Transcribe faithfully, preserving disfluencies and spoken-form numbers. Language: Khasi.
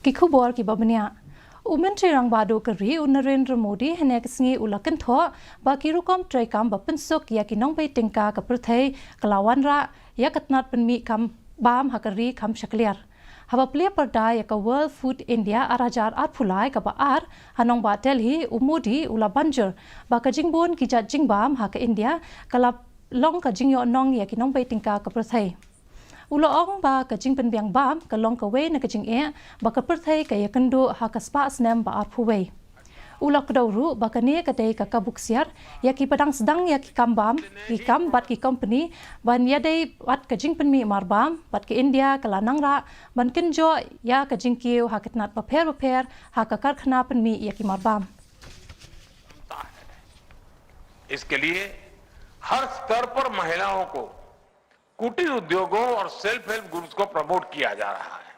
Ki khubor kiba bniah. U Myntri Rangbah Duh ka ri u Narendra Modi hynne ka sngi u la kynthoh ba ki rukom treikam ba pynsuk ïa ki nongbei tyngka ka pyrthei ka la wanrah ïa ka tnat pynmih kam bam ha ka ri kam shakliar. Haba plie pyrda ïa ka World Food India ar hajar arphew lai kaba ar ha nongbah Delhi, u Modi u la ban jur ba ka jingbun ki jait jingbam ha ka India ka la long ka jingïoh nong ïa ki nongbei tyngka ka pyrthei. U la ong ba ka jingpynbiang bam ka long kawei na ka jingeh ba ka pyrthei ka ïakynduh ha ka spah snem ba arphew wei. U la kdew ruh ba kane ka dei ka kabu ksiar ïa kiba dang sdang ïa ki kam bam, ki kam bad ki kompani ban ïadei bad ka jingpynmih marbam, bad ka India ka la nangrah ban kynjoh ïa ka jingkiew ha ki tnat bapher bapher ha ka karkhana pynmih ïa ki marbam. इसके लिए हर स्तर पर महिलाओं को कुटीर उद्योगों और सेल्फ हेल्प ग्रुप्स को प्रमोट किया जा रहा है।